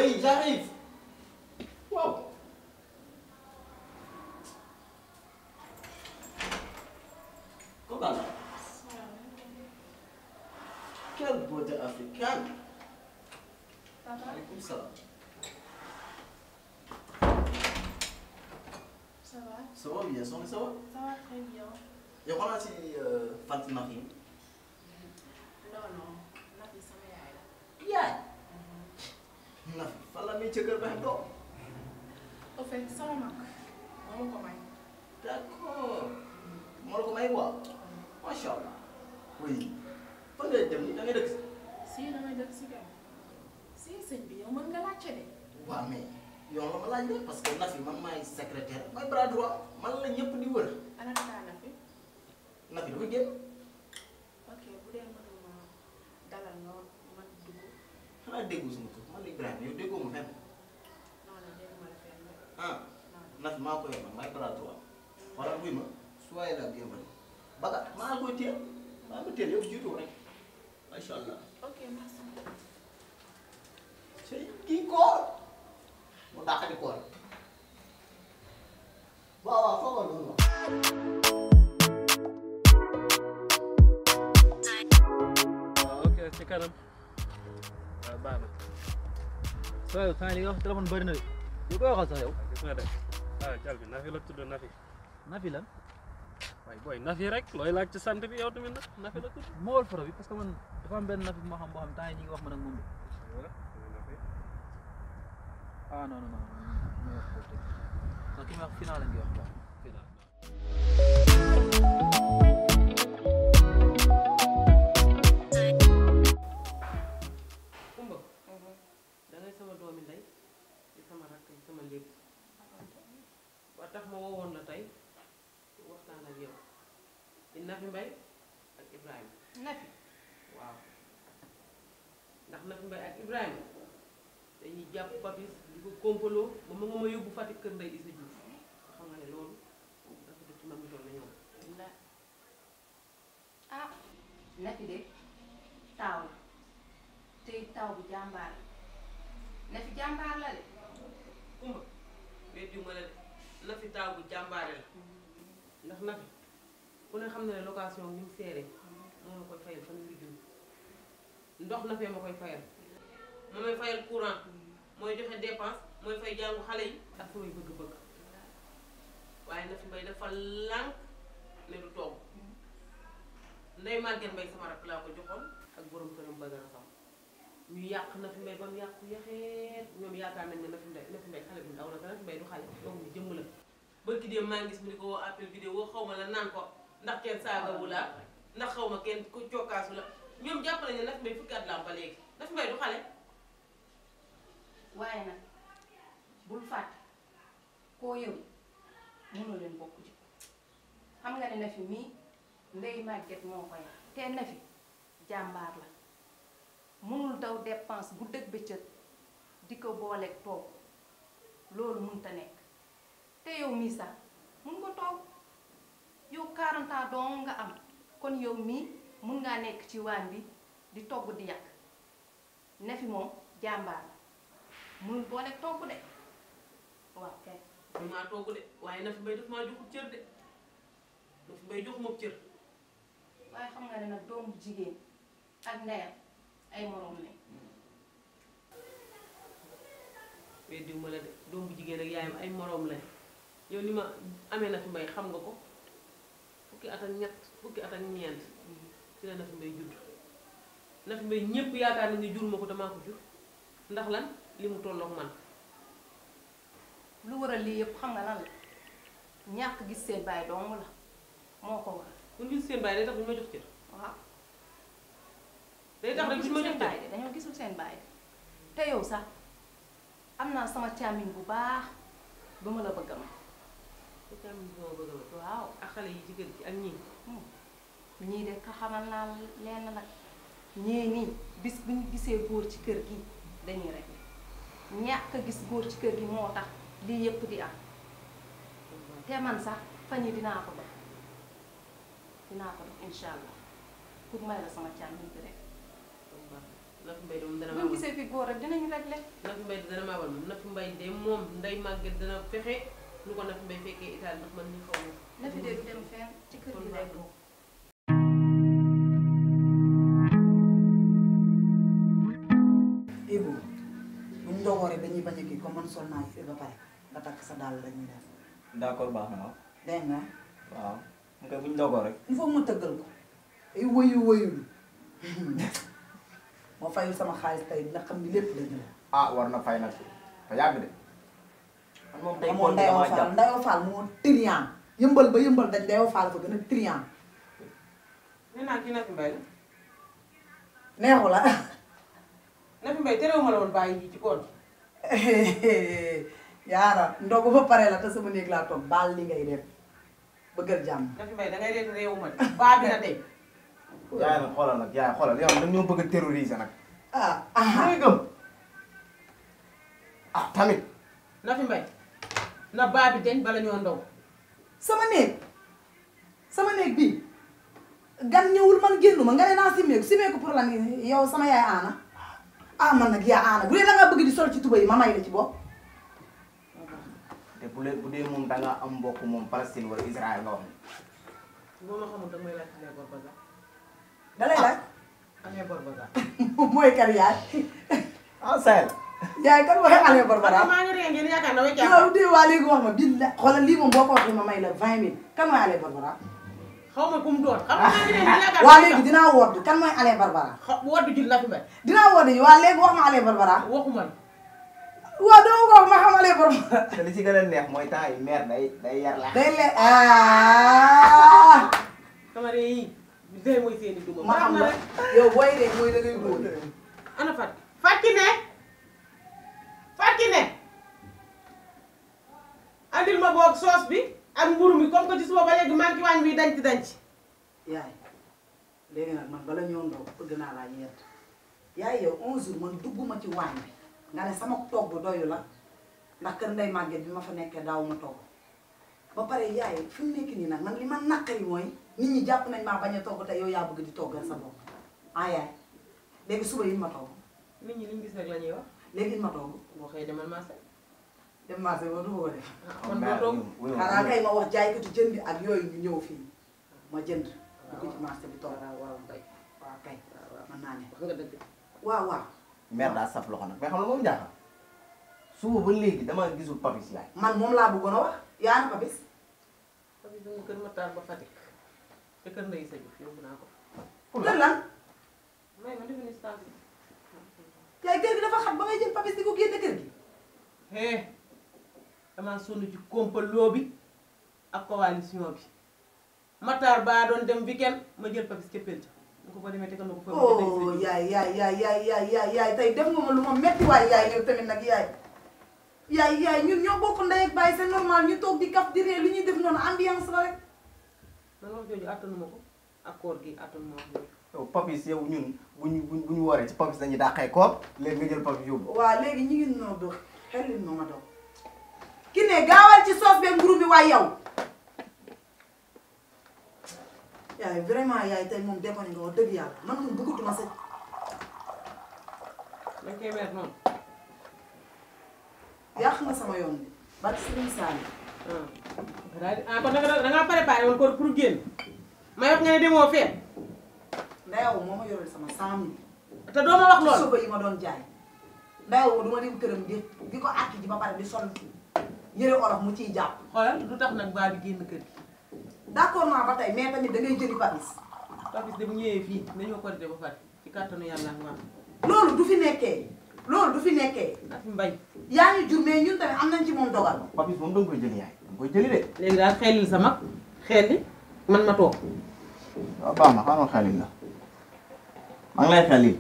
Oui, j'arrive. Wow. Comment là? Quelle beauté africaine. Comme ça. Ça va? Ça va bien, ça va? Ça va très bien. Et voilà si Fatima Rim. Non, non. Nafi sama yaay la. Yaay. Nafi fan la muy cëkkër ba ko. Au fait, sama mag moo ko may. D'accord. Moo la ko may quoi? Macha Allah. Oui. Fan ngay dem ni da ngay dëkk. Si damay dëkk si gam. Si sëñ bi yow mën nga laajte de. Waaw mais yow la ma laaj de parce que Nafi man maay secrétaire maay bras droit man la ñëpp di wër. Ana kaa Nafi. Nafi dafa génn. Ok bu dee mënuma dalal nga man dugg. Xanaa déggu sama tur man la Ibrahima yow déggoo ma fenn. Non non dégguma la fenn. Ah Nafi maa koy man maay bras droit. Xoolal buy ma soyez la bienvenue. Baga maa koy téye maa ngi téye yow jiitu rek macha allah. Ok merci. C'est kii koor mu dàq di koor waaw waaw foogoo noonu waaw ok ci kanam waaw baax na soo yow temps li nga wax téléphone bëri na de yow koy waxal sax yow gis nga de jal bi Nafi la tudd Nafi Nafi lan waaye booy Nafi rek looy laaj ci sant bi yow tamit nag Nafi la tudd moo wal photo bi parce que man dafa am benn Nafi bu ma xam boo xam temps yi ñi ngi wax man ak moom de ah non non non ñu wax ko teg so ki ma wax final la ngi wax quoi final Kumba dangay sama doomi ndey di sama rakk di sama lépp ba tax ma woowoon la tey waxtaan ak yow di Nafi Mbaye ak Ibrahima Nafi. waaw ndax Nafi Mbaye ak Ibrahima dañuy jàpp Papis di ko kompaloo ba ma nga ma yóbbu Fatick kër Ndeye Issa Diouf nga xam nga ne loolu dafa dëkk mag mi doon na ñoom ah Nafi de taaw la tey taaw bu jàmbaar la Nafi jàmbaar la de. Kumba weddiwu ma la de Nafi taaw bu jàmbaare la ndax Nafi ku ne xam na ne location ni mu seere moo ma koy fayal fanweeri junni ndox Nafi ma koy fayal moo may fayal courant mooy joxe dépense mooy fay jàngu xale yi ak samay bëgg-bëgg waaye Nafi Mbaye dafa lànk ne du togg Ndeye Maguette Mbaye sama rakk laa ko joxoon ak borom këram bëgg na sam ñu yàq Nafi Mbaye ba mu yàqu yaxeet ñoom yaakaar nañ ne Nafi Mbaye xale bu ndaw la te Nafi Mbaye du xale donc ñu jëmm la bërki dee maa ngi gis mu ni ko woo appel vidéo xaw ma la naan ko ndax kenn saagawu la ndax xaw ma kenn ku cokkaasu la ñoom jàpp nañ ne Nafi Mbaye fukki at la am ba léegi Nafi Mbaye du xale waaye nag bul fàtte koo yow mënoo leen bokk ji xam nga ne Nafi mii Ndeye Maguette moo ko yar te Nafi jàmbaar la mënul daw dépense bu dëgg bëccëg di ko booleeg toog loolu mënut a nekk te yow mii sax mun ko toog yow 40 ans dong nga am kon yow mii mun ngaa nekk ci waañ bi di togg di yàq Nafi moom jàmbaar la mënul booleeg togg de waaw kay. du maa togg de waaye Nafi Mbaye daf maa joxul cër de Nafi Mbaye jox moom cër waaye xam nga ne nag doomu jigéen ak ndeyam ay moroom lañ. weddiwu ma la de doom bu jigéen ak yaayam ay moroom lañ yow ni ma amee Nafi Mbaye xam nga ko fukki at ak ñett fukki at ak ñeent ci la Nafi Mbaye judd Nafi Mbaye ñépp yaakaar nañ ne jur ma ko damaa ko jur ndax lan li mu tolloog man lu waral lii yëpp xam nga lan la ñàkk gis seen baay dong la moo ko waral. bu ñu gis seen baay day tax duñu ma jox cër waaw. day tax rek duñu ma jox cër de dañoo gisul seen baay de te yow sax am naa sama càmmiñ bu baax ba ma la bëgg a ma. sa càmmiñ bi ma bëgg a ma waaw ak xale yi ci kër gi ak ñii ñii de ka xamal naa leen nag ñii nii bis bu ñu gisee góor ci kër gi dañuy rek ñàkk a gis góor ci kër gi moo tax lii yëpp di am te man sax fan yi dinaa ko dox incha allah pour may la sama càmmiñ bi rek Nafi Mbaye de moom dana bu ñu gisee fi góor rek dinañu réglé. Nafi Mbaye dana maa wal moom Nafi Mbaye de moom nday màgget dana fexe lu ko Nafi Mbaye fekkee Italie ndax man ni xaw ma. Nafi de du dem fenn ci kër gi lay toog. Ibu buñ dogooree dañuy bañ a kii comme man sol naa fi ba pare nga takk sa dàll lañuy def. d'accord baax na waaw. dégg nga. waaw mu koy buñ dogoo rek. il faut ma tëggal ko. ay wëyul ma fayul sama xaalis tey dina xam ni lépp dëgg la. ah war na fay nag te yàgg de. man moom tey amoon Ndayoo Fall moo triant yëmbal ba yëmbal dañ Ndayoo Fall fa gën a triant. nee naa kii Nafi Mbaye la. neexu la. Nafi Mbaye terewuma la woon bàyyi yi ci koor yaara ndogu ba pare la te sama néeg laa toog baal li ngay def bëggal jàmm. Nafi Mbaye dangay reet réewuma de baa bi na tey. yaay nag xoolal nag yaay xoolal yow dañ ñoo bëgg a terroriser nag. ah ngay gëm. ah tamit. Nafi Mbaye na baa bi deñ bala ñoo ndaw. sama néeg bii gan ñëwul man génnuma nga ne naa simeeku pour lan yow sama yaay aana ah man nag yaa aana bu dee da ngaa bëgg di sol ci tuba yi ma may la ci bopp. te bu dee moom da nga am mbokk moom Palestine wala Israël nga wax. boo ma xamul danga may laaj Allé Borbaza. da lay laaj. Allé Borbaza. mooy kan yaay. ah Sahel. yaay kan mooy Allé Borbaza. maa ngi ree ngeen yaakaar na way yow de waa léegi wax ma bii la xoolal lii moom boo ko waxee ma may la 20 000 kan mooy Allé Borbaza. xaw ma ku mu doon xam nga maa ngi ree ngeen yaakaar waa léegi dinaa woddu kan mooy Allé Borbaza. woddu ji Nafi Mbaye. dinaa woddu ji waa léegi wax ma Allé Borbaza. waxuma la. waaw dama ko wax ma xam Allé Borbaza. te li ci gën a neex mooy temps yi mère day yar la. day le sama ree yi day mooy seeni duma. ma xam la yow booy de mooy da ngay góor. ana Fatou ne andil ma boog soos bi ak mburu mi comme que ci suba ba léegi maa ngi ci waañ bi danc yaay léegi nag man bala ñoo ndox bëgg naa laa ñeent yaay yow 11 jours man dugguma ci waañ bi nga ne sama togg doyu la ndax kër Ndey Màgget bi ma fa nekkee daaw ma togg ba pare yaay fi mu nekk nii nag man li ma naqari mooy nit ñi jàpp nañ maa bañ a togg te yow yaa bëgg di toggal sa bopp ah yaay léegi suba yi ma togg nit ñi liñ gis rek la ñuy wax léegi it ma togg boo xëyee demal marché. dem marché ba du ko def kon doo togg. xanaa kay ma wax jaaykatu jënd ak yooyu ñu ñëw fii ma jënd dugg ci marché bi togg waaw kay. waaw kay mën naa ne wax nga dëgg. waaw mère daa saf loxo nag mais xam nga moom jaaxal suba ba léegi dama gisul Papis yaay. man moom laa bëggoon a wax yaa na Papis. Papis dama kër Matar ba Fatick te kër Ndeye Sa Diouf yóbbu naa ko. kër lan. may ma defi ni stage bi. yaay kër gi dafa xam ba ngay jël Papis di ko génne kër gi. damaa sonn ci complot bi ak coalition bi Matar baa doon dem weekend ma jël Papis cëppeel ca mu ko fa demee tegal na ko fa. oh yaay tey def nga ma lu ma metti waaye yaay yow tamit nag yaay ñun ñoo bokk ndey ak baay c'est normal ñu toog di kaf di ree lu ñuy def noonu ambiance la rek. man wax jooju attanuma ko ak koor gi attanuma wax jooju. yow Papis yow ñun bu ñu waree ci Papis dañuy dàqee koor léegi nga jël Papis yóbbu. waaw léegi ñu ngi noo dox xel li ma dox ki ne gaawal ci soos beeg mburu bi waaye yow. yaay vraiment yaay tey moom déconné nga wax dëgg yàlla man moom bëggatuma sa. dañ koy weer noonu. yàq nga sama yoon bi ba ci Sëriñ Saali. kon dangaa préparé woon koor pour génn may wax nga ne demoo fee. Ndayaw moo ma yoreel sama 100 000. te doo ma wax loolu suba yi ma doon jaay. Ndayaw du ma dem këram di ko àkki ji ba pare di sol yëre olof mu ciy jàpp. xoolal lu tax nag baa bi génn kër gi. d'accord naa ba tey mais tamit da ngay jëli Papis. Papis de bu ñëwee fii nañoo korité ba pare ci kàttanu yàlla ak maam. loolu du fi nekkee. Nafi Mbaye. yaa ngi jur mais ñun tamit am nañ ci moom dogal. Papis moom da nga koy jëli yaay da nga koy jëli de. léegi daal xelil sa mag xelli man ma toog. waaw baax na xaaral xelil la maa ngi lay xelil.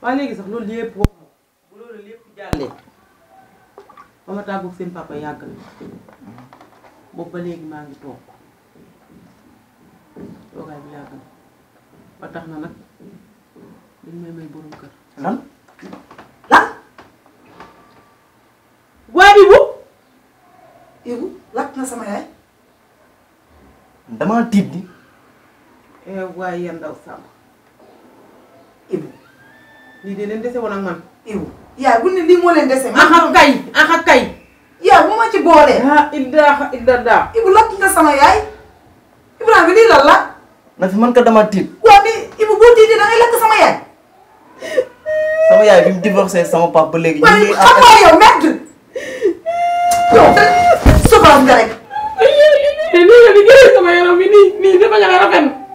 waaw léegi sax loolu lépp wax ma bu loolu lépp jàllee ba ma tàggu seen papa yàgg na boobu ba léegi maa ngi toog toogaay bi yàgg na ba tax na nag dañ may borom kër. lan. waa Ibu lakk na sama yaay. damaa tiit di. waaye yan ndaw sàmm. Ibu lii de leen dese woon ak man. Ibu yaay bu ne lii moo leen dese. aha kay. yaay bu ma ci boolee. ah idda. Ibu lakk nga sama yaay. Ibrahima lii lan la. na fi man ka dama tiit. waaw mais Ibu boo tiitee da ngay lakk sama yaay. sama yaay bi mu divorcé sama papa ba léegi. waaye xam nga yow merde. yow souvent nga rek. nii nga di gërëm sama yaram bi nii dafa ñaga rafet.